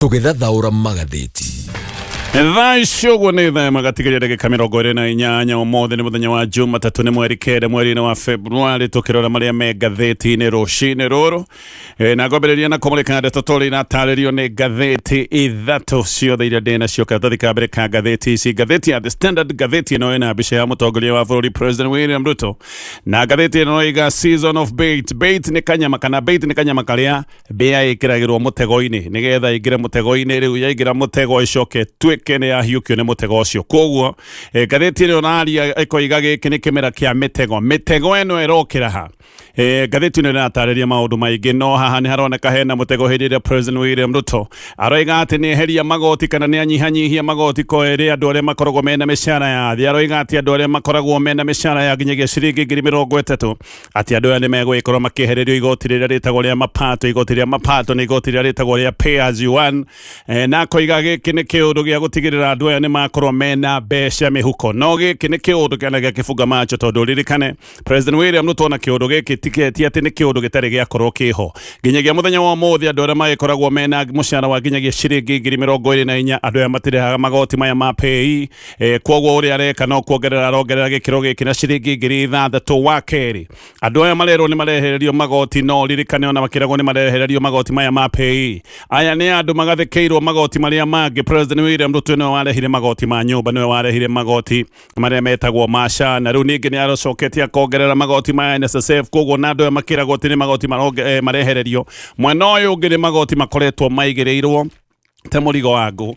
Tũgĩthathaũra magathĩti. Thaa ici ũguo nĩ thaa ĩmwe gatigaria ndagĩka 28. Ũmũthĩ nĩ mũthenya wa Jumatatũ, nĩ mweri 9 mweri-inĩ wa Februarĩ, tũkĩrora marĩa me ngathĩti-inĩ rũcinĩ rũrũ. Na ngwambĩrĩria na kũmũrĩka ndeto tũrĩ iratarĩrio nĩ ngathĩti ithatũ ciothe iria ndĩ nacio. Karatathi ka mbere ka ngathĩti ici, ngathĩti ya The Standard, ngathĩti ĩno ĩna mbica ya mũtongoria wa bũrũri President William Ruto, na ngathĩti ĩno ĩga season of bait. Bait nĩ kanyama, kana bait nĩ kanyama karĩa mbĩa ĩkĩragĩrwo mũtego-inĩ nĩgetha ĩingĩre mũtego-inĩ. Rĩu yaingĩra mũtego ĩcoke ĩtuĩke nĩ yahiũkio nĩ mũtego ũcio. Koguo ngathĩti ĩno ĩraria ĩkoiga gĩkĩ nĩ kĩmera kĩa mĩtego. Mĩtego ĩno ĩrokĩra ha? Ngathĩti ĩno ĩratarĩria maũndũ maingĩ, no haha nĩ haroneka hena mũtego hĩndĩ ĩrĩa President William Ruto aroiga atĩ nĩ eheria magoti kana nĩ anyihanyihia magoti kwerĩ andũ arĩa makoragwo mena mĩcara ya thĩ. Aroiga atĩ andũ arĩa makoragwo mena mĩcara ya nginyagia ciringi 30,000, atĩ andũ aya nĩ megũgĩkorwo makĩehererio igoti rĩrĩa rĩtagwo rĩa mapato. Igoti rĩa mapato nĩ igoti rĩrĩa rĩtagwo rĩa pay as you earn. Na akoiga gĩkĩ nĩ kĩũndũ gĩa gũtigĩrĩra andũ aya nĩ makorwo mena mbeca mĩhuko, no gĩkĩ nĩ kĩũndũ kĩana gĩa kĩbunga macho, tondũ ririkane President William Ruto na kĩũndũ gĩkĩ ti atĩ nĩ kĩũndũ gĩtarĩ gĩakorwo kĩho nginyagia mũthenya wa ũmũthĩ. Andũ arĩa magĩkoragwo mena mũcara wa nginyagia ciringi 24,000, andũ aya matirĩhaga magoti maya ma pay. Koguo ũrĩa areka no kuongerera arongerera gĩkĩro gĩkĩ na ciringi 6,000. Wa kerĩ, andũ aya marerwo nĩ marehererio magoti, no ririkane ona makĩragwo nĩ marehererio magoti maya ma pay, aya nĩ andũ magathĩkĩirwo magoti marĩa mangĩ. President William Ruto nĩwe warehire magoti ma nyũmba, nĩwe warehire magoti marĩa metagwo ma SHA, na rĩu ningĩ nĩ aracoketie akongerera magoti ma NSSF. Koguo na andũ aya makĩragwo atĩ nĩ magoti marehererio, mwena ũyũ ũngĩ nĩ magoti makoretwo maigĩrĩirwo ta mũrigo wa ngũ.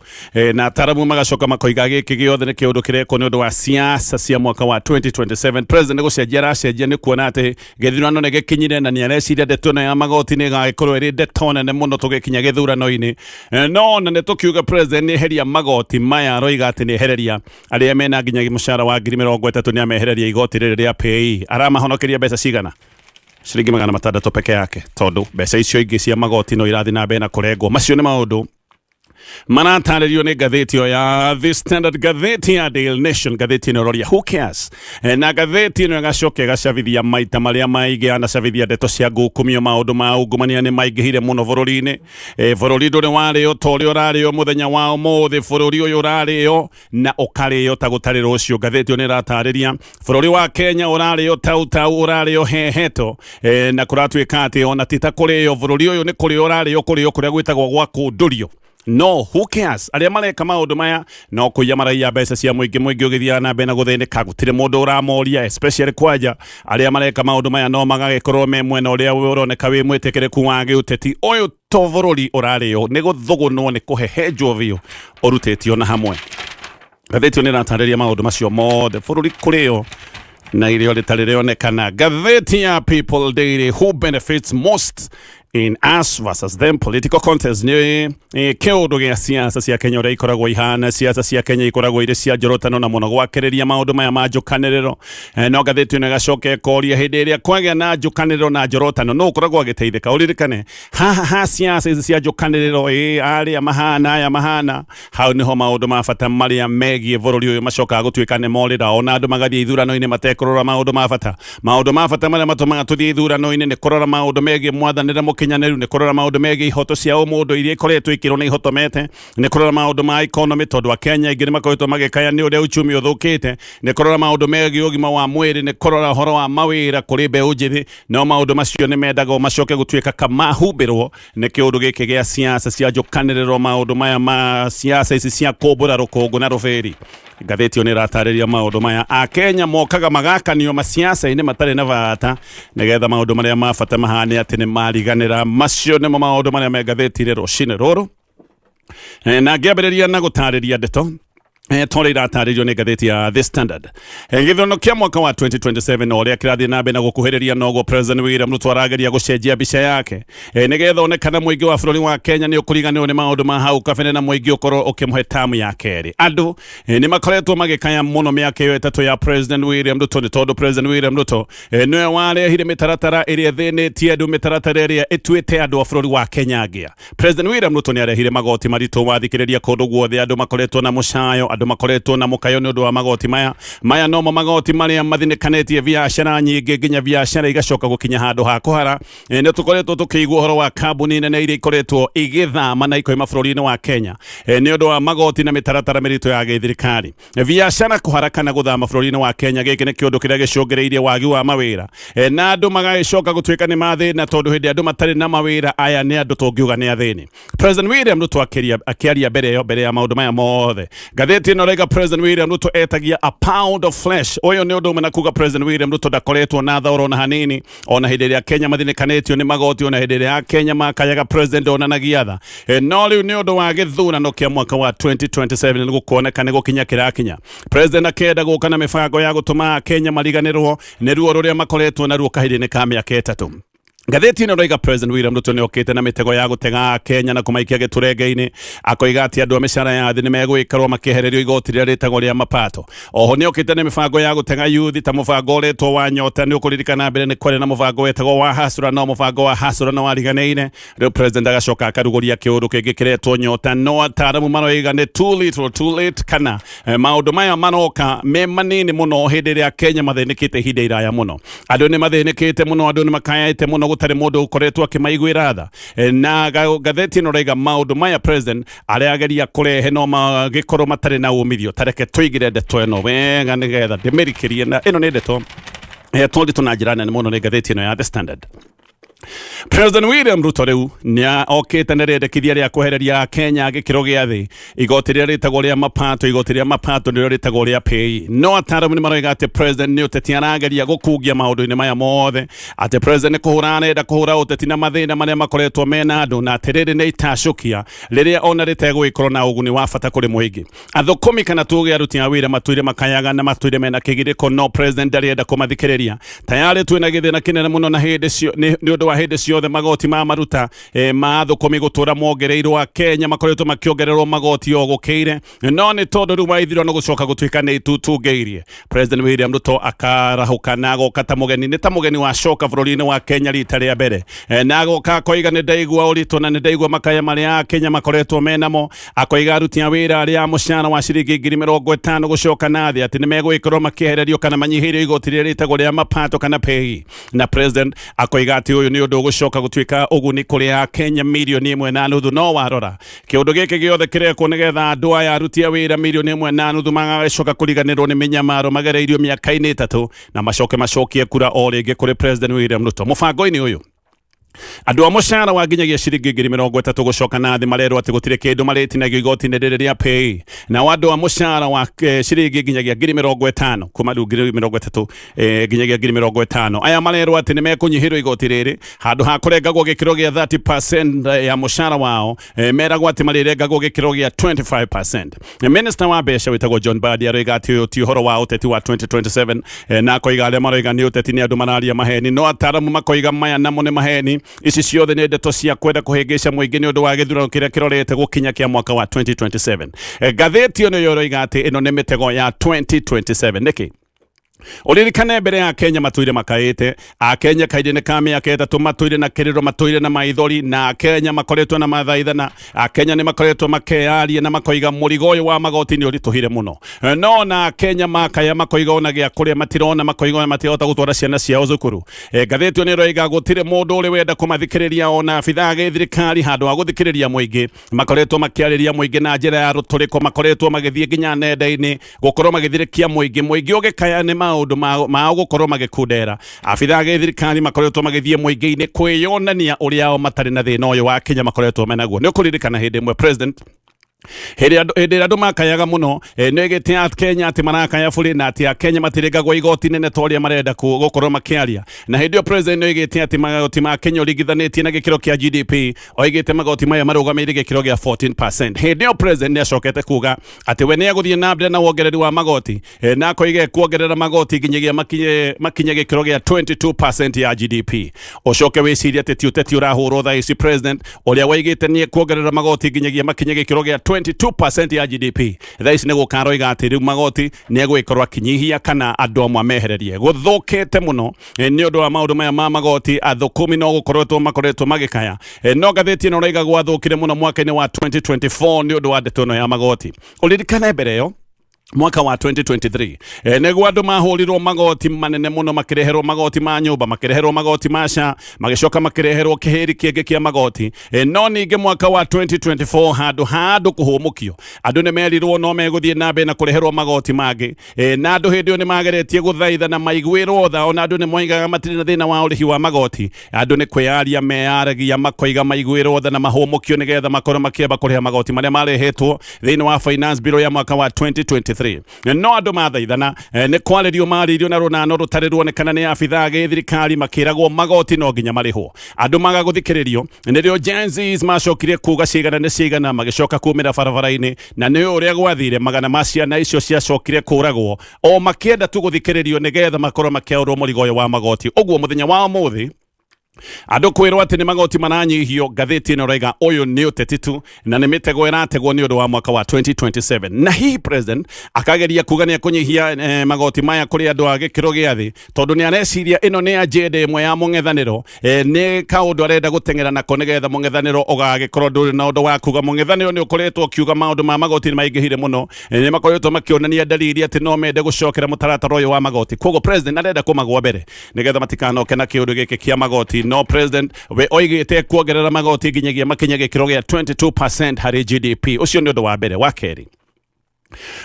Na ataramu magacoka makoiga gĩkĩ gĩothe nĩ kĩũndũ kĩrekwo nĩ ũndũ wa siasa cia mwaka wa 2027. President nĩ gũcenjia aracenjia nĩ kuona atĩ gĩthurano nĩ gĩkinyire, na nĩ areciria ndeto ĩno ya magoti nĩ ĩgagĩkorwo ĩrĩ ndeto nene mũno tũgĩkinya gĩthurano-inĩ. No ona nĩ tũkiuga president nĩ eheria magoti maya, aroiga atĩ nĩ ehereria arĩa mena nginya mũcara wa 30,000, nĩ amehereria igoti rĩrĩ rĩa PAYE. Aramahonokeria mbeca cigana? Ciringi 600 peke yake, tondũ mbeca icio ingĩ cia magoti no irathiĩ na mbere na kũrengwo. Macio nĩ maũndũ maratarĩrio nĩ ngathĩti ĩyo ya The Standard. Ngathĩti ya Daily Nation, ngathĩti ĩno ĩroria who cares? Na ngathĩti ĩno ĩgacoka ĩgacabithia maita marĩa maingĩ anacabithia ndeto cia ngukumio. Maũndũ ma ungumania nĩ maingĩhire mũno bũrũri-inĩ. Bũrũri ndũrĩ warĩo ta ũrĩa ũrarĩo mũthenya wa ũmũthĩ. Bũrũri ũyũ ũrarĩo na ũkarĩo ta gũtarĩ rũciũ. Ngathĩti ĩyo nĩ ĩratarĩria bũrũri wa Kenya ũrarĩo tau tau, ũrarĩo heheto. Na kũratuĩka atĩ ona ti ta kũrĩo, bũrũri ũyũ nĩ kũrĩo ũrarĩo, kũrĩo kũrĩa gwĩtagwo gwa kũndũrio. No who cares? Arĩa mareka maũndũ maya no kũiya maraiya mbeca cia mũingĩ. Mũingĩ ũgĩthiaga na mbere na gũthĩnĩka, gũtirĩ mũndũ ũramoria, especially kwanja arĩa mareka maũndũ maya no magagĩkorwo me mwena ũrĩa ũroneka wĩ mwĩtĩkĩrĩku wa gĩũteti. Ũyũ to bũrũri ũrarĩo nĩ gũthũgũnwo, nĩ kũhehenjwo biũ, ũrutĩtio na hamwe. Ngathĩti ĩyo nĩ ĩratarĩria maũndũ macio mothe, bũrũri kũrĩo na irio rĩtarĩ rĩonekana. Ngathĩti ya People Daily, who benefits most in us versus them political contest? Nĩ kĩũndũ gĩa siasa cia Kenya ũrĩa ikoragwo ihana. Siasa cia Kenya ikoragwo irĩ cia njorotano na mũno gwakĩrĩria maũndũ maya ma njũkanĩrĩro. No ngathĩti ĩno ĩgacoka ĩkoria, hĩndĩ ĩrĩa kwagĩa na njũkanĩrĩro na njorotano, no ũkoragwo agĩteithĩka? Ũririkane haha ha siasa ici cia njũkanĩrĩro, ĩ arĩa mahana aya mahana, hau niho maũndũ ma bata marĩa megiĩ bũrũri ũyũ macokaga gũtuĩka nĩ morĩra, ona andũ magathiĩ ithurano-inĩ matekũrora maũndũ ma bata. Maũndũ ma bata marĩa matũmaga tũthiĩ ithurano-inĩ nĩ kũrora maũndũ megiĩ mwathanĩre mũkinyanĩru, nĩ kũrora maũndũ megiĩ ihoto cia ũmũndũ iria ikoretwo ikĩrwo nĩ ihotomete, nĩ kũrora maũndũ ma economy, tondũ akenya aingĩ nĩ makoretwo magĩkaya nĩ ũrĩa uchumi ũthũkĩte, nĩ kũrora maũndũ megiĩ ũgima wa mwĩrĩ, nĩ kũrora ũhoro wa mawĩra kũrĩ mbeũ njĩthĩ. No maũndũ macio nĩ mendagwo macoke gũtuĩka kamahumbĩrwo nĩ kĩũndũ gĩkĩ gĩa siasa cia njũkanĩrĩro, maũndũ maya ma siasa ici cia kũmbũra rũkũngũ na rũbĩri. Ngathĩti ĩyo nĩ ĩratarĩria maũndũ maya. Akenya mokaga magakanio masiasa-inĩ matarĩ na bata nĩgetha maũndũ marĩa ma bata mahane atĩ nĩ mariganĩra. Macio nĩmo maũndũ marĩa me ngathĩti-inĩ rũcinĩ rũrũ. Na ngĩambĩrĩria na gũtarĩria ndeto torĩa iratarĩrio nĩ ngathĩti ya The Standard. Gĩthurano kĩa mwaka wa 2027 o ũrĩa kĩrathiĩ na mbere na gũkuhĩrĩria, noguo President William Ruto arageria gũcenjia mbica yake, nĩgetha one kana mũingĩ wa bũrũri wa Kenya nĩ ũkũriganĩrwo nĩ maũndũ ma hau kabere na mũingĩ ũkorwo ũkĩmũhe tamu ya kerĩ. Andũ nĩ makoretwo magĩkaya mũno mĩaka ĩyo 3 ya President William Ruto, nĩ tondũ President William Ruto nĩwe warehire mĩtaratara ĩrĩa ĩthĩnĩtie andũ, mĩtaratara ĩrĩa ĩtuĩte andũ a bũrũri wa Kenya ngĩa. President William Ruto nĩ arehire magoti maritũ wathikĩrĩria kũndũ guothe andũ makoretwo na mũcayo andũ. Andũ makoretwo na mũkayo nĩ ũndũ wa magoti maya. Maya nomo magoti marĩa mathinĩkanĩtie biacara nyingĩ nginya biacara igacoka gũkinya handũ ha kũhara. Nĩ tũkoretwo tũkĩigua ũhoro wa kambuni nene iria ikoretwo igĩthama na ikoima bũrũri-inĩ wa Kenya nĩ ũndũ wa magoti na mĩtaratara mĩritũ ya gĩthirikari. Biacara kũhara kana gũthama bũrũri-inĩ wa Kenya, gĩkĩ nĩ kĩũndũ kĩrĩa gĩcũngĩrĩirie wagi wa mawĩra, na andũ magagĩcoka gũtuĩka nĩ mathĩna, tondũ hĩndĩ andũ matarĩ na mawĩra, aya nĩ andũ tũngiuga nĩ athĩni. President William Ruto akĩaria mbere ĩyo, mbere ya maũndũ maya mothe, ngathĩti ĩno raiga President William Ruto etagia a pound of flesh. Ũyũ nĩ ũndũ ũmwe na kuga President William Ruto ndakoretwo na tha ona hanini, ona hĩndĩ ĩrĩa Kenya mathinĩkanĩtio nĩ magoti, ona hĩndĩ ĩrĩa Kenya makayaga, President onanagia tha. No rĩu nĩ ũndũ wa gĩthurano kĩa mwaka wa 2027 nĩ gũkuoneka nĩ gũkinya kĩrakinya, President akenda gũka na mĩbango ya gũtũma Kenya mariganĩrwo nĩ ruo rũrĩa makoretwo naruo kahinda-inĩ ka mĩaka 3. Ngathĩti ĩno ĩroiga President William Ruto nĩ okĩte na mĩtego ya gũtega Kenya na kũmaikia gĩturenge-inĩ. Akoiga atĩ andũ a mĩcara ya thĩ nĩ megũgĩkorwo makĩehererio igoti rĩrĩa rĩtagwo rĩa mapato. Oho nĩ okĩte na mĩbango ya gũtega yuthi ta mũbango ũretwo wa Nyota. Nĩ ũkũririkana mbere nĩ kwarĩ na mũbango wetagwo wa Hasura, no mũbango wa Hasura nĩ wariganĩire. Rĩu President agacoka akarugũria kĩũndũ kĩngĩ kĩretwo Nyota, no ataaramu maroiga nĩ too little too late, kana maũndũ maya maroka me manini mũno hĩndĩ ĩrĩa Kenya mathĩnĩkĩte ihinda iraya mũno. Andũ nĩ mathĩnĩkĩte mũno, andũ nĩ makayaĩte mũno, gũtarĩ mũndũ ũkoretwo akĩmaiguĩra tha. Na ngathĩti ĩno raiga maũndũ maya President arageria kũrehe no magĩkorwo matarĩ na umithio. Tareke tũigĩre ndeto ĩno wega nĩgetha ndĩmĩrikĩrie, na ĩno nĩ ndeto twandĩtwo na njĩra nene mũno nĩ ngathĩti ĩno ya The Standard. President William Ruto rĩu nĩ okĩte na rĩendekithia rĩa kwehereria Kenya gĩkĩro gĩa thĩ igoti rĩrĩa rĩtagwo rĩa mapato. Igoti rĩa mapato nĩrĩo rĩtagwo rĩa PAYE. No ataaramu nĩ maroiga atĩ President nĩ ũteti arageria gũkungia maũndũ-inĩ maya mothe, atĩ President nĩ kũhũra arenda kũhũra ũteti na mathĩna marĩa makoretwo mena andũ, na atĩ rĩrĩ nĩ itacũkia rĩrĩa ona rĩtegũgĩkorwo na ũguni wa bata kũrĩ mũingĩ. Athũkũmi kana tuge aruti a wĩra matũire makayaga na matũire mena kĩgirĩko, no President ndarĩenda kũmathikĩrĩria. Tayarĩ twĩna gĩthĩna kĩnene mũno na hĩndĩ nĩ ũndũ wa hĩndĩ ciothe magoti ma maruta ma athũkũmi gũtũra mongereirwo. A Kenya makoretwo makĩongererwo magoti o gũkĩire, no nĩ tondũ rĩu waithirwo nĩ gũcoka gũtuĩka nĩ itutungĩirie, President William Ruto akarahũka na agoka ta mũgeni, nĩ ta mũgeni wacoka bũrũri-inĩ wa Kenya rita rĩa mbere, na agoka akoiga nĩ ndaigua ũritũ na nĩ ndaigua makaya marĩa a Kenya makoretwo menamo. Akoiga aruti a wĩra arĩa a mũcara wa ciringi 50,000 gũcoka na thĩ atĩ nĩ megũgĩkorwo makĩehererio kana manyihĩirio igoti rĩrĩa rĩtagwo rĩa mapato kana PAYE. Na President akoiga atĩ ũyũ nĩ ũndũ ũgũcoka gũtuĩka ũguni kũrĩ a Kenya 1.5 million. No warora kĩũndũ gĩkĩ gĩothe kĩrekwo nĩgetha andũ aya aruti a wĩra 1.5 million magagĩcoka kũriganĩrwo nĩ mĩnyamaro magereirio mĩaka-inĩ 3 na macoke macokie kura o rĩngĩ kũrĩ President William Ruto. Mũbango-inĩ ũyũ, andũ a mũcara wa nginyagia ciringi 30,000 gũcoka na thĩ marerwo atĩ gũtirĩ kĩndũ marĩtinagio igoti-inĩ rĩrĩ rĩa PAYE. Nao andũ a mũcara wa ciringi nginyagia 50,000, kuma rĩu 30,000 nginyagia 50,000, aya marerwo atĩ nĩ mekũnyihĩrwo igoti rĩrĩ. Handũ ha kũrengagwo gĩkĩro gĩa 30% ya mũcara wao, meragwo atĩ marĩrengagwo gĩkĩro gĩa 25%. Minister wa mbeca wĩtagwo John Mbadi aroiga atĩ ũyũ ti ũhoro wa ũteti wa 2027, na akoiga arĩa maroiga nĩ ũteti nĩ andũ mararia maheni. No ataaramu makoiga maya namo nĩ maheni, ici ciothe nĩ ndeto cia kwenda kũhĩngĩca mũingĩ nĩ ũndũ wa gĩthurano kĩrĩa kĩrorete gũkinya kĩa mwaka wa 2027. Ngathĩti ĩno yo ĩroiga atĩ ĩno nĩ mĩtego ya 2027. Nĩkĩ? Ũririkane mbere ya Kenya matũire makaĩte. Akenya kahinda-inĩ ka mĩaka 3 matũire na kĩrĩro, matũire na maithori, na Akenya makoretwo na mathaithana. Akenya nĩ makoretwo makeyaria na makoiga mũrigo ũyũ wa magoti nĩ ũritũhire mũno. No na Akenya makaya makoiga ona gĩa kũrĩa matirona, makoiga ona matirahota gũtwara ciana ciao cukuru. Ngathĩti ĩyo nĩ ĩroiga gũtirĩ mũndũ ũrĩ wenda kũmathikĩrĩria, ona abithaa a gĩthirikari handũ ha gũthikĩrĩria mũingĩ makoretwo makĩarĩria mũingĩ na njĩra ya rũtũrĩko. Makoretwo magĩthiĩ nginya nenda-inĩ gũkorwo magĩthirĩkia mũingĩ, mũingĩ ũgĩkaya nĩ maũndũ mao gũkorwo magĩkundera. Abithaa a gĩthirikari makoretwo magĩthiĩ mũingĩ-inĩ kwĩyonania ũrĩa o matarĩ na thĩna ũyũ wa Kenya makoretwo menaguo. Nĩ ũkũririkana hĩndĩ ĩmwe President, hĩndĩ ĩrĩa andũ makayaga mũno, nĩ oigĩte a Kenya atĩ marakaya bũrĩ na atĩ Akenya matirengagwo igoti nene ta ũrĩa marenda gũkorwo makĩaria. Na hĩndĩ ĩyo President nĩ oigĩte atĩ magoti ma Kenya ũringithanĩtie na gĩkĩro kĩa GDP, oigĩte magoti maya marũgamĩrĩire gĩkĩro gĩa 14%. Hĩndĩ ĩyo President nĩ acokete kuga atĩ we nĩ egũthiĩ na mbere na wongereri wa magoti, na akoiga kuongerera magoti nginyagia makinye gĩkĩro gĩa 22% ya GDP. Ũcoke wĩcirie atĩ ti ũteti ũrahũrwo thaa ici. President ũrĩa waigĩte nĩ kuongerera magoti nginyagia makinye gĩkĩro gĩa 22% ya GDP, thaa ici nĩ gũka aroiga atĩ rĩu magoti nĩ egũgĩkorwo akĩnyihia kana andũ amwe amehererie. Gũthũkĩte mũno nĩ ũndũ wa maũndũ maya ma magoti, athũkũmi no gũkoretwo makoretwo magĩkaya. No ngathĩti ĩno ĩroiga gwathũkire mũno mwaka-inĩ wa 2024 nĩ ũndũ wa ndeto ĩno ya magoti. Ũririkane mbere ĩyo Mwaka wa 2023 nĩguo andũ mahũrirwo magoti manene mũno, makĩreherwo magoti ma nyũmba, makĩreherwo magoti ma SHA, magĩcoka makĩreherwo kĩhĩri kĩngĩ kĩa magoti. No ningĩ mwaka wa 2024, handũ ha andũ kũhũmũkio, andũ nĩ merirwo no megũthiĩ na mbere na kũreherwo magoti mangĩ. Na andũ hĩndĩ ĩyo nĩ mageretie gũthaitha na maiguĩrwo tha, ona andũ nĩ moigaga matirĩ na thĩna wa ũrĩhi wa magoti. Andũ nĩ kwĩyaria meyaragia, makoiga maiguĩrwo tha na mahũmũkio nĩgetha makorwo makĩamba kũrĩha magoti marĩa marehetwo thĩinĩ wa Finance Bill ya mwaka wa 2023. No andũ mathaithana, nĩ kwarĩrio marĩirio na rũnano rũtarĩ ruonekana nĩ abithaa gĩthirikari, makĩragwo magoti no nginya marĩhwo. Andũ maga gũthikĩrĩrio, nĩrĩo Gen Zs macokire kuga cigana nĩ cigana, magĩcoka kumĩra barabara-inĩ, na nĩ ũrĩa gwathire, magana ma ciana icio ciacokire kũragwo o makĩenda tu gũthikĩrĩrio nĩgetha makorwo makĩaũrwo mũrigo ũyũ wa magoti. Ũguo mũthenya wa ũmũthĩ andũ kwĩrwo atĩ nĩ magoti maranyihio, ngathĩti ĩno raiga ũyũ nĩ ũteti tu na nĩ mĩtego ĩrategwo nĩ ũndũ wa mwaka wa 2027. Na hihi president akageria kuga nĩ ekũnyihia magoti maya kũrĩ andũ a gĩkĩro gĩa thĩ tondũ nĩ areciria ĩno nĩ agenda ĩmwe ya mũng'ethanĩro, nĩ kaũndũ arenda gũteng'era nako nĩgetha mũng'ethanĩro ũgagĩkorwo ndũrĩ na ũndũ wa kuga. Mũng'ethanĩro nĩ ũkoretwo ũkiuga maũndũ ma magoti nĩ maingĩhire mũno, nĩ makoretwo makĩonania dalili atĩ no mende gũcokera mũtaratara ũyũ wa magoti. Koguo president arenda kũmagwa mbere nĩgetha matikanoke na kĩũndũ gĩkĩ kĩa magoti. No president we oigĩte kuongerera magoti nginyagia makinye gĩkĩro gĩa 22% harĩ GDP. Ũcio nĩ ũndũ wa mbere. Wa kerĩ,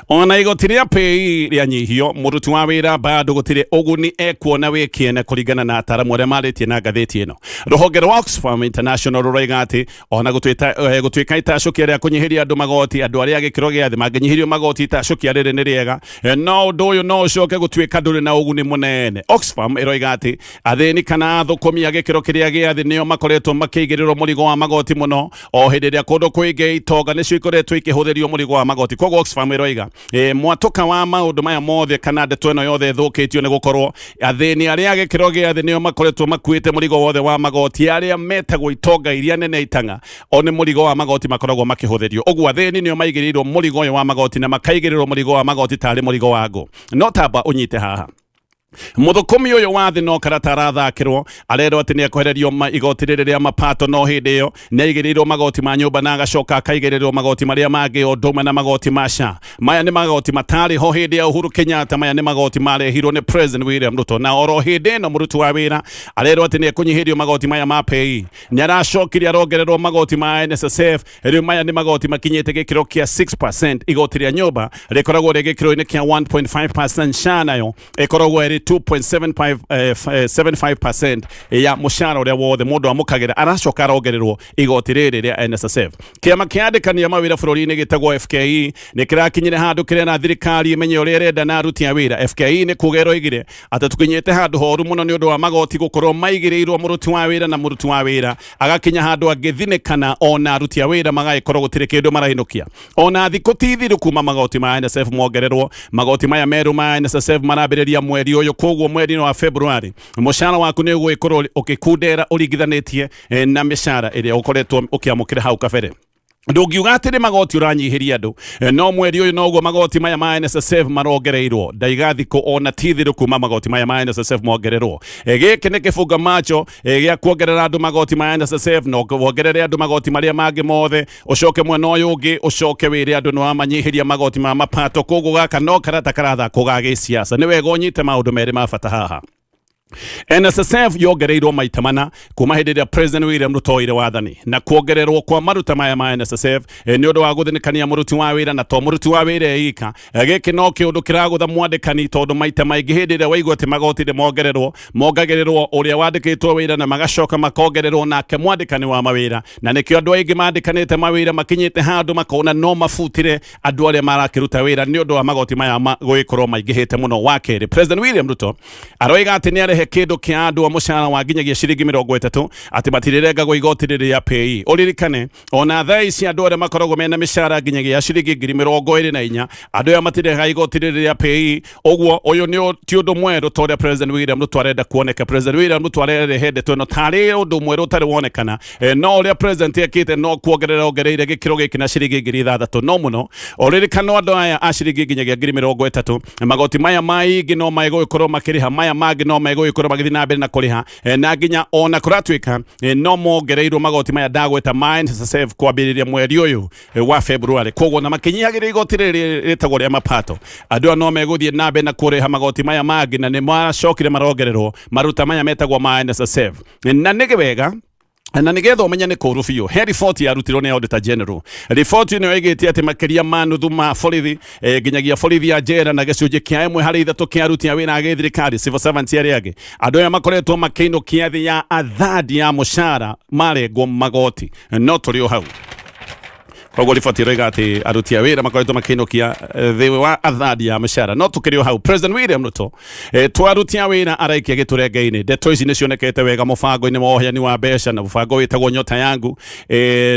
ona igoti rĩa PAYE rĩanyihio, mũruti wa wĩra bado gũtirĩ ũguni ekuona wĩ kĩene, kũringana na ataramu arĩa marĩtie na ngathĩti ĩno. Rũhonge rwa Oxfam International rũroiga atĩ ona gũtuĩka itacũkia rĩa kũnyihĩria andũ magoti, andũ arĩa a gĩkĩro gĩa thĩ mangĩnyihĩrio magoti itacũkia rĩrĩ nĩ rĩega, no ũndũ ũyũ no ũcoke gũtuĩka ndũrĩ na ũguni mũnene. Oxfam ĩroiga atĩ athĩni kana athũkũmi a gĩkĩro kĩrĩa gĩa thĩ nĩo makoretwo makĩigĩrĩrwo mũrigo wa magoti mũno, o hĩndĩ ĩrĩa kũndũ kũingĩ itonga nĩcio ikoretwo ikĩhũthĩrio mũrigo wa magoti. Koguo Oxfam ĩroiga mwatũka wa maũndũ maya mothe kana ndeto ĩno yothe ĩthũkĩtio nĩ gũkorwo athĩni arĩa a gĩkĩro gĩa thĩ nĩo makoretwo makuĩte mũrigo wothe wa magoti. Arĩa metagwo itonga iria nene itang'a o nĩ mũrigo wa magoti makoragwo makĩhũthĩrio. Ũguo athĩni nĩo maigĩrĩirwo mũrigo ũyũ wa magoti na makaigĩrĩrwo mũrigo wa magoti tarĩ mũrigo wa ngũ. No tamba ũnyite haha, Mũthũkũmi ũyũ wa thĩ no karata arathakĩrwo, arerwo atĩ nĩ ekwehererio igoti rĩrĩ rĩa mapato, no hĩndĩ ĩyo nĩ aigĩrĩirwo magoti ma nyũmba na agacoka akaigĩrĩrwo magoti marĩa mangĩ o ũndũ ũmwe na magoti ma SHA. Maya nĩ magoti matarĩ ho hĩndĩ ya Uhuru Kenyatta, maya nĩ magoti marehirwo nĩ President William Ruto. Na oro hĩndĩ ĩno mũruti wa wĩra arerwo atĩ nĩ ekũnyihĩrio magoti maya ma PAYE, nĩ aracokire arongererwo magoti ma NSSF. Rĩu maya nĩ magoti makinyĩte gĩkĩro kĩa 6%. Igoti rĩa nyũmba rĩkoragwo rĩ gĩkĩro-inĩ kĩa 1.5%, SHA nayo ĩkoragwo ĩrĩ 2.75% ya mũcara ũrĩa wothe mũndũ amũkagĩra. Aracoka arongererwo igoti rĩrĩ rĩa NSSF. Kĩama kĩa andĩkani a mawĩra bũrũri-inĩ gĩtagwo FKE nĩ kĩrakinyire handũ kĩrera thirikari ĩmenye ũrĩa ĩrenda na aruti a wĩra. FKE nĩ kuga ĩroigire atĩ tũkinyĩte handũ horu mũno nĩ ũndũ wa magoti gũkorwo maigĩrĩirwo mũruti wa wĩra, na mũruti wa wĩra agakinya handũ angĩthinĩkana, ona aruti a wĩra magagĩkorwo gũtirĩ kĩndũ marainũkia. Ona thikũ ti thiru kuma magoti ma NSSF mongererwo. Magoti maya merũ ma NSSF marambĩrĩria mweri ũyũ, koguo mweri wa February mũcara waku nĩ ũgũgĩkorwo ũgĩkundera ũringithanĩtie na mĩcara ĩrĩa ũkoretwo ũkĩamũkĩra hau kabere. Ndũngiuga atĩ nĩ magoti ũranyihĩria andũ, no mweri ũyũ noguo magoti maya ma NSSF marongereirwo. Ndaiga thikũ ona ti thiru kuma magoti maya ma NSSF mongererwo. Gĩkĩ nĩ kĩbunga macho gĩa kuongerera andũ magoti ma NSSF, no wongerere andũ magoti marĩa mangĩ mothe, ũcoke mwena ũyũ ũngĩ ũcoke wĩre andũ nĩ wamanyihĩria magoti ma mapato. Koguo gaka no karata karathakwo ga gĩsiasa. Nĩ wega ũnyite maũndũ merĩ ma bata haha. NSSF yongereirwo maita mana kuma hĩndĩ ĩrĩa President William Ruto oire wathani, na kuongererwo kwa maruta maya ma NSSF nĩ ũndũ wa gũthinĩkania mũruti wa wĩra, na to mũruti wa wĩra eika. Gĩkĩ no kĩũndũ kĩragũtha mwandĩkani, tondũ maita maingĩ hĩndĩ ĩrĩa waigua atĩ magoti nĩ mongererwo, mongagĩrĩrwo ũrĩa wandĩkĩtwo wĩra na magacoka makongererwo nake mwandĩkani wa mawĩra. Na nĩkĩo andũ aingĩ mandĩkanĩte mawĩra makinyĩte handũ makona no mabutire andũ arĩa marakĩruta wĩra nĩ ũndũ wa magoti maya gũgĩkorwo maingĩhĩte mũno. Wa kerĩ, President William Ruto aroiga atĩ nĩ arehe kĩndũ kĩa andũ a mũcara wa nginyagia ciringi 30 atĩ matirĩrengagwo igoti rĩrĩ rĩa PAYE. Ũririkane ona thaa ici andũ arĩa makoragwo mena mĩcara nginyagia ciringi 24,000, andũ aya matirehaga igoti rĩrĩ rĩa PAYE. Ũguo ũyũ nĩ ti ũndũ mwerũ ta ũrĩa President William Ruto arenda kuoneka. President William Ruto arerehe ndeto ĩno tarĩ ũndũ mwerũ ũtarĩ wonekana, no ũrĩa president ekĩte no kuongerera ongereire gĩkĩro gĩkĩ na ciringi 6,000. No mũno ũririkano andũ aya a ciringi nginyagia 30,000, magoti maya maingĩ no megũgĩkorwo makĩrĩha, maya mangĩ no megũgĩkorwo Megũgĩkorwo magĩthiĩ na mbere na kũrĩha na nginya ona kũratuĩka no mongereirwo magoti maya ndagweta ma NSSF kwambĩrĩria mweri ũyũ wa February. Koguo na makĩnyihagĩria igoti rĩrĩ rĩtagwo rĩa mapato, andũ aya no megũthiĩ na mbere na kũrĩha magoti maya mangĩ, na nĩ macokire marongererwo maruta maya metagwo ma NSSF. Na nĩ wega na nigetha ũmenye nĩ kũũru biũ, he riboti yarutirwo nĩ Auditor General. Riboti ĩno yoigĩte atĩ makĩria ma nuthu ma borithi, nginyagia borithi ya njera, na gĩcunjĩ kĩa 1 harĩ 3 kĩa aruti a wĩra a gĩthirikari, civil servants arĩa angĩ, andũ aya makoretwo makĩinũkia thĩ ya athadi ya mũcara marengwo magoti. No tũrĩ o hau. Koguo riboti ĩroiga atĩ aruti a wĩra makoretwo makĩinũkia thĩ wa athadi ya mũcara. No tũkĩrĩ o hau, President William Ruto to aruti a wĩra araikia gĩtũrenge-inĩ. Ndeto ici nĩ cionekete wega mũbango-inĩ wa ũheani wa mbeca na mũbango wĩtagwo Nyota Yangu.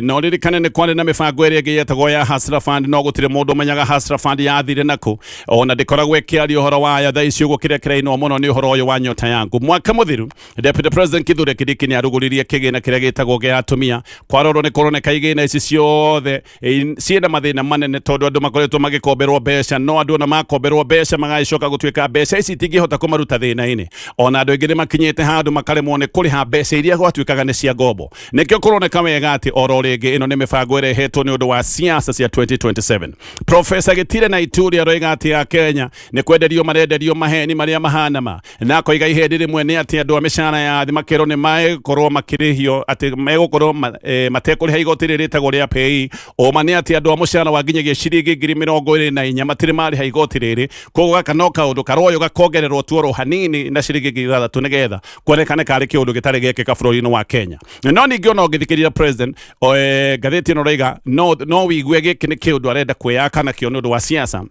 No ririkane nĩ kwarĩ na mĩbango ĩrĩa ĩngĩ yetagwo ya Hustler Fund, no gũtirĩ mũndũ ũmenyaga Hustler Fund yathire nakũ, ona ndĩkoragwo ĩkĩaria ũhoro wayo thaa ici. Ũguo kĩrĩa kĩrainwo mũno nĩ ũhoro ũyũ wa Nyota Yangu. Mwaka mũthiru Deputy President Kithure Kindiki nĩ arugũririe kĩgĩna kĩrĩa gĩtagwo gĩa atumia. Kwarorwo nĩ kũroneka igĩna ici ciothe ciĩna mathĩna manene, tondũ andũ makoretwo magĩkomberwo mbeca, no andũ ona makomberwo mbeca magagĩcoka gũtuĩka mbeca ici itingĩhota kũmaruta thĩna-inĩ. Ona andũ aingĩ nĩ makinyĩte handũ makaremwo nĩ kũrĩha mbeca iria gwatuĩkaga nĩ cia ngombo. Nĩkĩo kũroneka wega atĩ oro rĩngĩ ĩno nĩ mĩbango ĩrehetwo nĩ ũndũ wa siasa cia 2027. Profesa Gitire na Ituri aroiga atĩ a Kenya nĩ kwenderio marenderio maheni marĩa mahana ma, na akoiga iheni rĩmwe nĩ atĩ andũ a mĩcara ya thĩ makerwo nĩ megũkorwo makĩrĩhio, atĩ megũkorwo matekũrĩha igoti rĩrĩ rĩtagwo rĩa PAYE. Ũma nĩ atĩ andũ a mũcara wa nginyagia ciringi 24,000 matirĩ marĩha igoti rĩrĩ. Koguo gaka no kaũndũ karoywo gakongererwo tu oro hanini na ciringi 6,000 nĩgetha kuonekane karĩ kĩũndũ gĩtarĩ gĩekĩka bũrũri-inĩ wa Kenya. No ningĩ ona ũngĩthikĩrĩria president, ngathĩti ĩno raiga no wigue gĩkĩ nĩ kĩũndũ arenda kwĩyaka nakĩo nĩ ũndũ wa siasa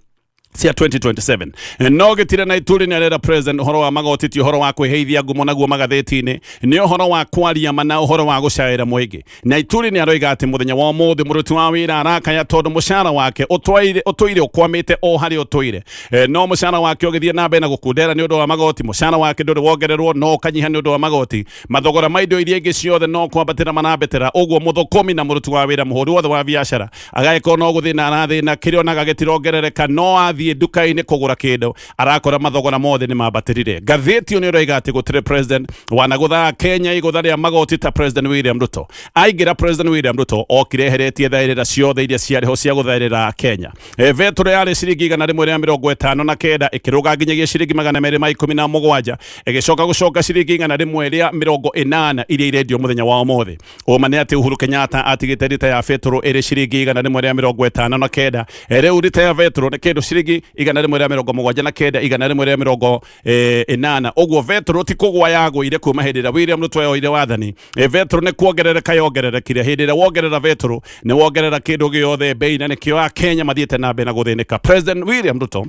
cia 2027. No gĩtire na Ituri nĩ arera president ũhoro wa magoti ti ũhoro wa kwĩheithia ngumo naguo magathĩti-inĩ, nĩ ũhoro wa kwaria ma na ũhoro wa gũcaĩra mũingĩ. Na Ituri nĩ aroiga atĩ mũthenya wa ũmũthĩ mũruti wa wĩra arakaya tondũ mũcara wake ũtũire ũkwamĩte o harĩa ũtũire. No mũcara wake ũgĩthiĩ na mbere na gũkundera nĩ ũndũ wa magoti. Mũcara wake ndũrĩ wongererwo, no ũkanyiha nĩ ũndũ wa magoti. Mathogora ma indo iria ingĩ ciothe no kwambatĩra marambĩtĩra. Ũguo mũthũkũmi na mũruti wa wĩra, mũhũri wothe wa biacara, agagĩkorwo no gũthĩna arathĩna. Kĩrĩa onaga gĩtirongerereka, no athiĩ nduka-inĩ kũgũra kĩndũ arakora mathogora mothe nĩ mambatĩrire. Ngathĩti ĩyo nĩ ĩroiga atĩ gũtirĩ president wanagũtha Kenya igũtha rĩa magoti ta President William Ruto. Aingĩra, President William Ruto okire eheretie thaĩrĩra ciothe iria ciarĩ ho cia gũthaĩrĩra Kenya. Betũrũ yarĩ ciringi 159, ĩkĩrũga nginyagia ciringi 217, ĩgĩcoka gũcoka ciringi 180 iria irendio mũthenya wa ũmũthĩ. Ũma nĩ atĩ Uhuru Kenyatta atigĩte rita ya betũrũ ĩrĩ ciringi 159. Rĩu rita ya betũrũ nĩ kĩndũ ciringi 179, 180. Ũguo betũrũ ti kũgwa yagũire kuma hĩndĩ ĩrĩa William Ruto yoire wathani. Betũrũ nĩ kuongerereka yongererekire. Hĩndĩ ĩrĩa wongerera betũrũ nĩ wongerera kĩndũ gĩothe bei, na nĩkĩo Akenya mathiĩte na mbere na gũthĩnĩka. President William Ruto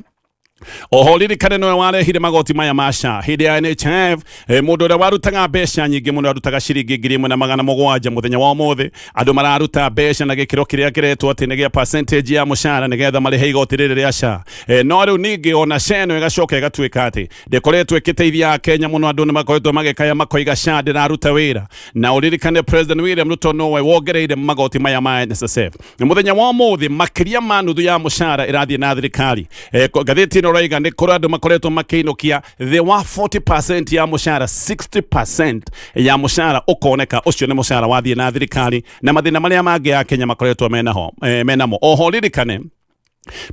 oho ririkane nĩwe warehire magoti maya ma SHA hĩndĩ ya NHIF. Mũndũ ũrĩa warutaga mbeca nyingĩ mũno arutaga ciringi 1700. Mũthenya wa ũmũthĩ andũ mararuta mbeca na gĩkĩro kĩrĩa kĩretwo atĩ nĩ gĩa percentage ya mũcara nĩgetha marĩhe igoti rĩrĩ rĩa SHA. No rĩu ningĩ ona SHA ĩno ĩgacoka ĩgatuĩka atĩ ndĩkoretwo ĩkĩteithia Akenya mũno. Andũ nĩ makoretwo magĩkaya makoiga SHA ndĩraruta wĩra. Na ũririkane President William Ruto nowe wongereire magoti maya ma NSSF. Na mũthenya wa ũmũthĩ makĩria ma nuthu ya mũcara ĩrathiĩ na thirikari. Ngathĩti ĩno ĩroiga nĩ kũrĩ andũ makoretwo makĩinũkia thĩ wa 40% ya mũcara, 60% ya mũcara ũkoneka ũcio nĩ mũcara wathiĩ na thirikari na mathĩna marĩa mangĩ ya Kenya makoretwo menaho, menamo. Oho ririkane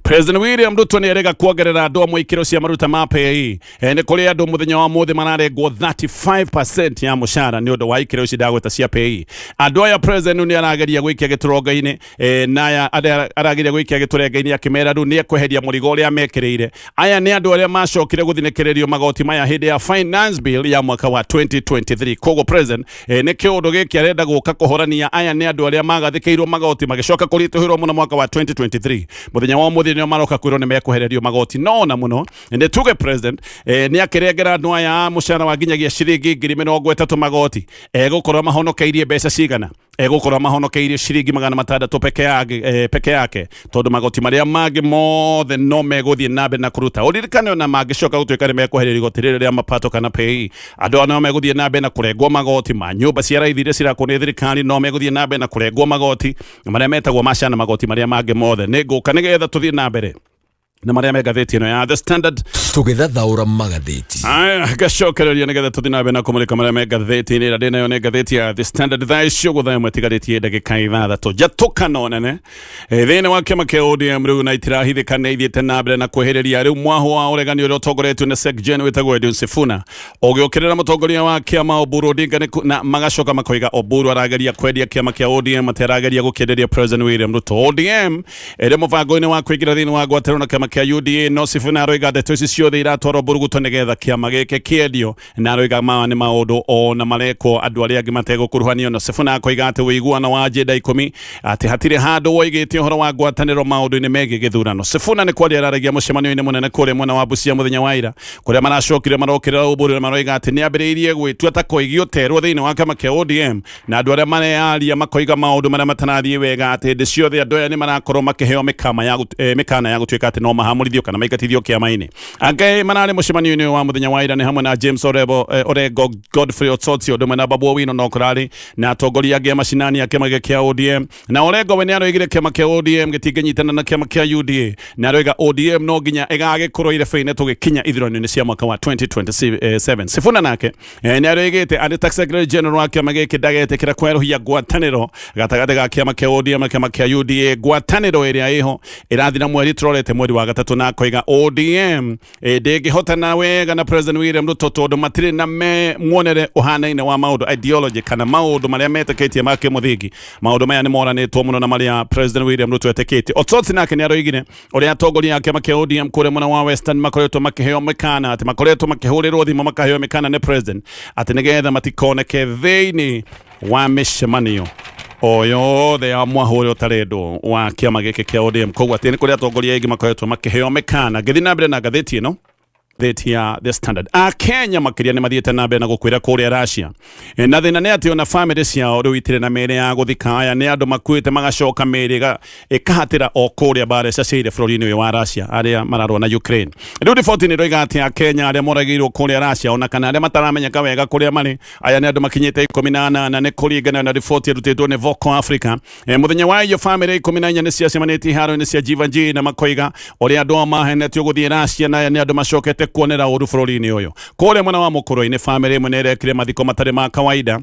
President William Ruto nĩ erega kuongerera andũ amwe ikĩro cia maruta ma PAYE. Nĩ kũrĩ andũ mũthenya wa mũthĩ mararengwo 35% ya mũcara nĩ ũndũ wa ikĩro ici ndagweta cia PAYE. Andũ aya President nĩ arageria gwĩkia gĩtũronga-inĩ, na aya arageria gwĩkia gĩtũrenga-inĩ akĩmera rĩu nĩ ekweheria mũrigo ũrĩa mekĩrĩire. Aya nĩ andũ arĩa macokire gũthinĩkĩrĩrio magoti maya hĩndĩ ya Finance Bill ya mwaka wa 2023. Koguo President nĩ kĩũndũ gĩkĩ arenda gũka kũhorania. Aya nĩ andũ arĩa magathĩkĩirwo magoti magĩcoka kũritũhĩrwo mũno mwaka wa 2023. Mũthenya wa ũmũthĩ nĩo maroka kwĩrwo nĩ mekwehererio magoti. No ona mũno nĩ tuge President nĩ akĩrengera andũ aya a mũcara wa nginyagia ciringi 30,000 magoti, egũkorwo mahonokeirie mbeca cigana? Egũkorwo mahonokeirie ciringi 600 peke yake, peke yake, tondũ magoti marĩa mangĩ mothe no megũthiĩ na mbere na kũruta. Ũririkane ona mangĩcoka gũtuĩka nĩ mekweheria igoti rĩrĩ rĩa mapato kana PAYE, andũ aya no megũthiĩ na mbere na kũrengwo magoti ma nyũmba cia raithi iria cirakwo nĩ thirikari, no megũthiĩ na mbere na kũrengwo magoti marĩa metagwo ma SHA na magoti marĩa mangĩ mothe. Nĩ ngũka nĩgetha tũthiĩ na mbere. Na marĩa me ngathĩti ĩno ya The Standard. Tũgĩthathaũra magathĩti. Aya, ngacokereria nĩgetha tũthiĩ na mbere na kũmũrĩka marĩa me ngathĩti-inĩ. Ĩrĩa ndĩ nayo nĩ ngathĩti ya The Standard. Thaa icio ũguo, 1:30 tigarĩtie 6. Njatũkano nene thĩinĩ wa kĩama kĩa ODM rĩu na itirahithĩka nĩ ithiĩte na mbere na kwĩhĩrĩria. Rĩu mwahũ wa ũregani ũrĩa ũtongoretio nĩ Sec-Gen wĩtagwo Edwin Sifuna ũgĩũkĩrĩra mũtongoria wa kĩama Oburu Odinga na magacoka makoiga Oburu arageria kwendia kĩama kĩa ODM, atĩ arageria gũkĩenderia President William Ruto. ODM ĩrĩ mũbango-inĩ wa kũingĩra thĩinĩ wa ngwatanĩro na kĩama kĩa UDA, no Sifuna aroiga ndeto ici ciothe iratwarwo mbũrũgũtũ nĩgetha kĩama gĩkĩ kĩendio, na aroiga maya nĩ maũndũ ona marekwo andũ arĩa angĩ mategũkuruhanio. Na Sifuna akoiga atĩ ũiguano wa agenda 10 atĩ hatirĩ handũ woigĩte ũhoro wa ngwatanĩro maũndũ-inĩ megiĩ gĩthurano. Sifuna nĩ kwaria araragia mũcemanio-inĩ mũnene kũrĩa mwena wa Busia mũthenya wa ira, kũrĩa maracokire marokĩrĩra Oburu na maroiga atĩ nĩ ambĩrĩirie gwĩtua ta koigi ũterwo thĩinĩ wa kĩama kĩa ODM, na andũ arĩa mareyaria makoiga maũndũ marĩa matarathiĩ wega, atĩ hĩndĩ ciothe andũ aya nĩ marakorwo makĩheo mĩkana ya gũtuĩka atĩ no mahamũrithio kana maingatithio kĩama-inĩ. Angĩ mararĩ mũcemanio-inĩ ũyũ wa mũthenya wa ira nĩ hamwe na James Orengo, Godfrey Osotsi, ũndũ ũmwe na Babu Owino, no kũrarĩ na atongoria angĩ a macinani a kĩama gĩkĩ kĩa ODM. Na Orengo we nĩ aroigire kĩama kĩa ODM gĩtingĩnyitana na kĩama kĩa UDA, na aroiga ODM no nginya ĩgagĩkorwo irebe-inĩ tũgĩkinya ithurano-inĩ cia mwaka wa 2027. Sifuna nake nĩ aroigĩte arĩ ta Secretary General wa kĩama gĩkĩ ndagetĩkĩra kwerũhia ngwatanĩro gatagatĩ ga kĩama kĩa ODM na kĩama kĩa UDA, ngwatanĩro ĩrĩa ĩho ĩrathira mweri tũrorete mweri wa gatatũ, na akoiga ODM ndĩngĩhotana wega na President William Ruto tondũ matirĩ na muonere ũhanaine wa maũndũ, ideology kana maũndũ marĩa metĩkĩtie ma kĩmũthingi. Maũndũ maya nĩ moranĩtwo mũno na marĩa President William Ruto etĩkĩtie. Osotsi nake nĩ aroigire ũrĩa atongoria a kĩama kĩa ODM kũrĩa mwena wa Western makoretwo makĩheo mĩkana, atĩ makoretwo makĩhũrĩrwo thimũ makaheo mĩkana nĩ president atĩ nĩgetha matikoneke thĩinĩ wa mĩcemanio o yothe ya mwahũ ũrĩa ũtarendwo wa kĩama gĩkĩ kĩa ODM. Koguo atĩ nĩ kũrĩ atongoria aingĩ makoretwo makĩheo mĩkana. Ngĩthiĩ na mbere na ngathĩti ĩno, ngathĩti ya The Standard, a Kenya makĩria nĩ mathiĩte na mbere na gũkwĩra kũrĩa Russia. Na thĩna nĩ atĩ ona famĩlĩ ciao rĩu itirĩ na mĩĩrĩ ya gũthika. Aya nĩ andũ makuĩte magacoka mĩĩrĩ ĩkahatĩra o kũrĩa mbara ĩcacĩire bũrũri-inĩ ũyũ wa Russia arĩa mararũa na Ukraine. Rĩu riboti nĩ ĩroiga atĩ Akenya arĩa moragĩirwo kũrĩa Russia ona kana arĩa mataramenyeka wega kũrĩa marĩ, aya nĩ andũ makinyĩte 18, nĩ kũringana na riboti ĩrutĩtwo nĩ Vocal Africa. Mũthenya wa iyo famĩlĩ 14 nĩ ciacemanĩtie iharo-inĩ cia Jivanjee na makoiga ũrĩa andũ ao mahenetio gũthiĩ Russia, na aya nĩ andũ macokete kuonera ũru bũrũri-inĩ ũyũ. Kũrĩa mwena wa mũkũrũ-inĩ, famĩlĩ ĩmwe nĩ ĩrekire mathiko matarĩ ma kawaida,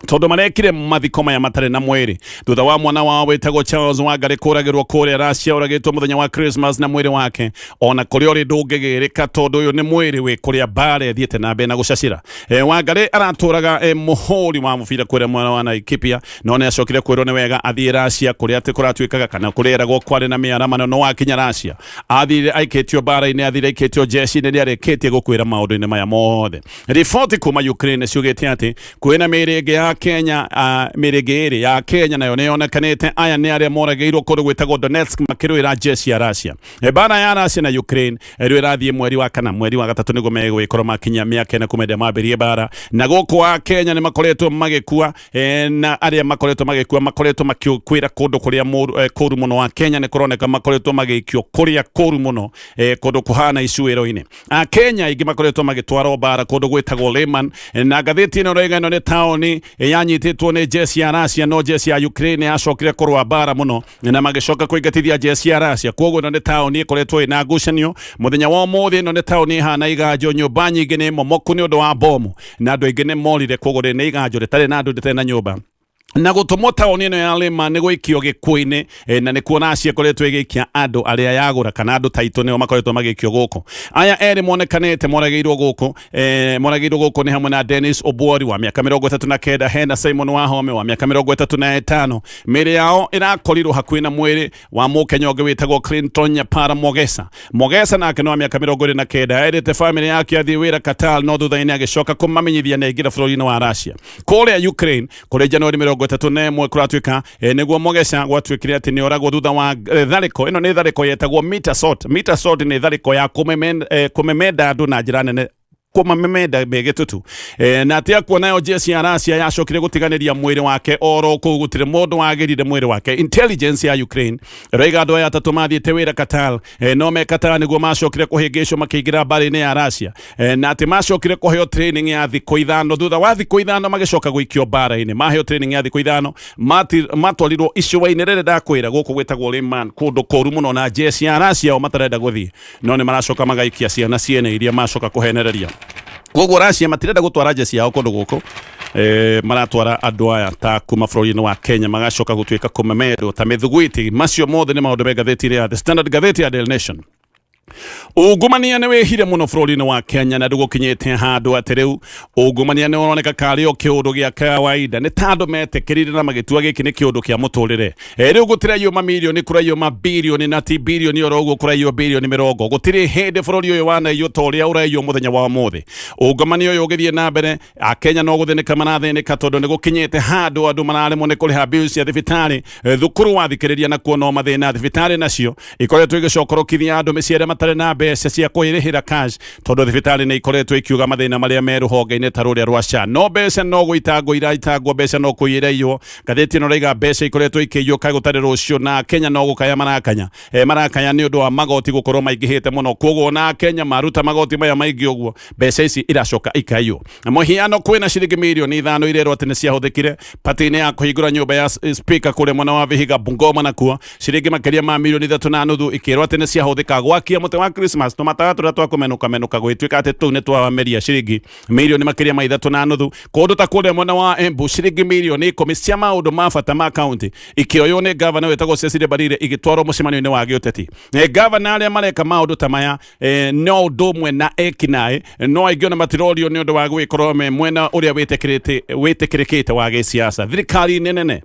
tondũ marekire mathiko maya matarĩ na mwĩrĩ thutha wa mwana wao wĩtagwo Charles Wangari kũragĩrwo kũrĩa Russia, ũragĩtwo mũthenya wa Christmas, na mwĩrĩ wake ona kũrĩa ũrĩ ndũngĩgĩrĩka tondũ ũyũ nĩ mwĩrĩ wĩ kũrĩa mbara ĩthiĩte na mbere na gũcacĩra. Wangari aratũraga mũhũri wa mũbira kũrĩa mwena wa Laikipia, no nĩ acokire kwĩrwo nĩ wega athiĩ Russia kũrĩa atĩ kũratuĩkaga kana kũrĩa eragwo kwarĩ na mĩaramano. No wakinya Russia athire aikĩtio mbara-inĩ, athire aikĩtio jeshi-inĩ, nĩ arĩkĩtie gũkwĩra maũndũ-inĩ maya mothe. Riboti kuma Ukraine ciugĩte atĩ kwĩna mĩĩrĩ ĩngĩ ya Kenya, mĩĩrĩ ĩngĩ ĩrĩ ya Kenya nayo nĩ yonekanĩte. Aya nĩ arĩa moragĩirwo kũndũ gwĩtagwo Donetsk makĩrũĩra jeshi ya Russia. Mbara ya Russia na Ukraine rĩu ĩrathiĩ mweri wa kana, mweri wa gatatũ nĩguo megũgĩkorwo makinya mĩaka 4 kuma ĩrĩa mambĩrĩrie mbara. Na gũkũ wa Kenya nĩ makoretwo magĩkua, na arĩa makoretwo magĩkua makoretwo makĩkwĩra kũndũ kũrĩa kũru mũno. Wa Kenya nĩ kũroneka makoretwo magĩikio kũrĩa kũru mũno, kũndũ kũhana icũĩro-inĩ. Akenya aingĩ makoretwo magĩtwarwo mbara kũndũ gwĩtagwo Lyman, na ngathĩti ĩno ĩroiga ĩno nĩ taũni yanyitĩtwo nĩ jeshi ya Russia, no jeshi ya Ukraine yacokire kũrũa mbara mũno na magĩcoka kũingatithia jeshi ya Russia. Koguo ĩno nĩ taũni ĩkoretwo ĩna ngucanio. Mũthenya wa ũmũthĩ ĩno nĩ taũni ĩhana iganjo, nyũmba nyingĩ nĩ momoku nĩ ũndũ wa bomu na andũ aingĩ nĩ morire. Koguo rĩ nĩ iganjo rĩtarĩ na andũ, rĩtarĩ na nyũmba, na gũtũmwo taũni ĩno ya Lima nĩ gũikio gĩkuũ-inĩ, na nĩ kuona Russia ĩkoretwo ĩgĩikia andũ arĩa yagũra kana andũ taitũ nĩo makoretwo magĩikio gũkũ. Aya erĩ monekanĩte moragĩirwo gũkũ, moragĩirwo gũkũ nĩ hamwe na Dennis Obuori wa mĩaka 39, hena Simon Wahome wa mĩaka 35. Mĩĩrĩ yao ĩrakorirwo hakuhĩ na mwĩrĩ wa mũkenya ũngĩ wĩtagwo Clinton Nyapara Mogesa. Mogesa nake nĩ wa mĩaka 29, erĩte famĩlĩ yake athiĩ wĩra Qatar, no thutha-inĩ agĩcoka kũmamenyithia nĩ aingĩra bũrũri-inĩ wa Russia. Kũrĩa Ukraine kũrĩ Januari 31 kũratuĩka nĩguo Mogesa gwatuĩkire atĩ nĩ oragwo thutha wa tharĩko ĩno. Nĩ tharĩko yetagwo meter sort. Meter sort nĩ tharĩko ya kũmemenda andũ na njĩra nene. Kũmamemenda me gĩtutu. Na atĩ akua nayo jeshi ya Russia yacokire gũtiganĩria mwĩrĩ wake oro kũu, gũtirĩ mũndũ wagĩrire mwĩrĩ wake. Intelligence ya Ukraine ĩroiga andũ aya atatũ mathiĩte wĩra Qatar, no me Qatar nĩguo macokire kũhĩngĩcwo makĩingĩra mbarĩ-inĩ ya Russia, na atĩ macokire kũheo training ya thikũ 5. Thutha wa thikũ 5 magĩcoka gũikio mbara-inĩ. Maheo training ya thikũ 5, matwarirwo icũa-inĩ rĩrĩ ndakwĩra gũkũ gwĩtagwo Liman, kũndũ kũru mũno, na jeshi ya Russia o matarenda gũthiĩ, no nĩ maracoka magaikia ciana ciene iria macoka kũhenereria. Koguo Russia matirenda gũtwara jeshi yao kũndũ gũkũ, maratwara andũ aya ta kuma bũrũri-inĩ wa Kenya, magacoka gũtuĩka kũmemendwo ta mĩthugwiti. Macio mothe nĩ maũndũ me ngathĩti-inĩ ya The Standard. Ngathĩti ya Daily Nation: ungumania nĩ wĩhire mũno bũrũri-inĩ wa Kenya, na ndũgũkinyĩte handũ atĩ rĩu ungumania nĩ ũroneka karĩ o kĩũndũ gĩa kawaida, nĩ ta andũ metĩkĩrire na magĩtua gĩkĩ nĩ kĩũndũ kĩa mũtũrĩre. Rĩu gũtiraiywo mamirioni, kũraiywo mabirioni, na ti birioni oro ũguo, kũraiywo birioni 20. Gũtirĩ hĩndĩ bũrũri ũyũ wanaiywo ta ũrĩa ũraiywo mũthenya wa ũmũthĩ. Ungumania ũyũ ũgĩthiĩ na mbere, Akenya no gũthĩnĩka marathĩnĩka, tondũ nĩ gũkinyĩte handũ andũ mararemwo nĩ kũrĩha bills cia thibitarĩ. Thukuru wathikĩrĩria nakuo no mathĩna. Thibitarĩ nacio ikoretwo igĩcokorokithia andũ mĩciĩ arĩa matarĩ na mbeca cia kwĩrĩhĩra cash, tondũ thibitarĩ nĩ ikoretwo ikiuga mathĩna marĩa me rũhonge-inĩ ta rũrĩa rwa SHA, no mbeca no gũitangwo iraitangwo, mbeca no kũiyĩraiywo. Ngathĩti ĩno ĩraiga mbeca ikoretwo ikĩiywo kaĩ gũtarĩ rũciũ, na Kenya no gũkaya marakanya, marakaya nĩ ũndũ wa magoti gũkorwo maingĩhĩte mũno. Koguo ona Kenya maruta magoti maya maingĩ ũguo, mbeca ici iracoka ikaiywo. Na mũhiano, kwĩna ciringi mirioni 5 irerwo atĩ nĩ ciahũthĩkire pati-inĩ ya kũhingũra nyũmba ya speaker kũrĩa mwena wa Vihiga, Bungoma. Nakuo ciringi makĩria ma mirioni 3.5 ikĩrwo atĩ nĩ ciahũthĩka gwakia mũtĩ wa Christmas, tũmatawa tũrĩa twa kũmenũka menũka, gũgĩtuĩka atĩ tũu nĩ twameria ciringi mirioni makĩria ma 3.5. Kũndũ ta kũrĩa mwena wa Embu, ciringi mirioni 10 cia maũndũ ma bata ma kaunti ikĩoywo nĩ gavana wĩtagwo Cecily Mbarire igĩtwarwo mũcemanio-inĩ wa gĩũteti. Gavana arĩa mareka maũndũ ta maya no ũndũ ũmwe na ekinaĩ, no aingĩ ona matirorio nĩ ũndũ wa gwĩkorwo me mwena ũrĩa wĩtĩkĩrĩkĩte wa gĩsiasa thirikari-inĩ nene.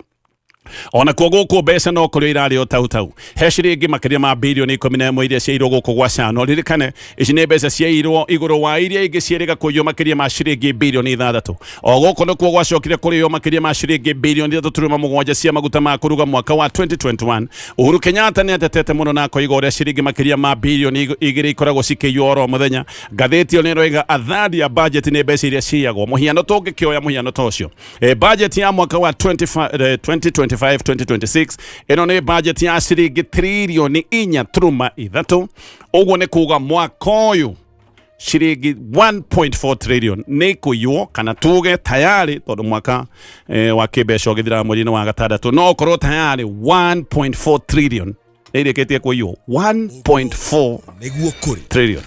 Ona kuo gũkũ mbeca no kũrĩa irarĩo tau tau. He ciringi makĩria ma birioni 11 iria ciairwo gũkũ gwa Cano. Ririkane ici nĩ mbeca ciairwo igũrũ wa iria ingĩ ciĩrĩga kũiywo makĩria ma ciringi birioni 6. O gũkũ nĩkuo gwacokire kũrĩo makĩria ma ciringi birioni 3.7 cia maguta ma kũruga mwaka wa 2021. Uhuru Kenyatta nĩ atetete mũno na akoiga ũrĩa ciringi makĩria ma birioni 2 ikoragwo cikĩiywo oro mũthenya. Ngathĩti ĩyo nĩ ĩroiga athadi ya budget nĩ mbeca iria ciyagwo. Mũhiano, tũngĩkĩoya mũhiano ta ũcio, budget ya mwaka wa 2025 2026, ĩno nĩ budget ya ciringi tririoni 4.3. Ũguo nĩ kuga mwaka ũyũ ciringi 1.4 trillion nĩ kũiywo, kana tuge tayari, tondũ mwaka wa kĩmbeca ũgĩthiraga mweri-inĩ wa gatandatũ, no ũkorwo tayari 1.4 trillion nĩ irĩkĩtie kũiywo, 1.4 Nĩguo kũrĩ. trillion.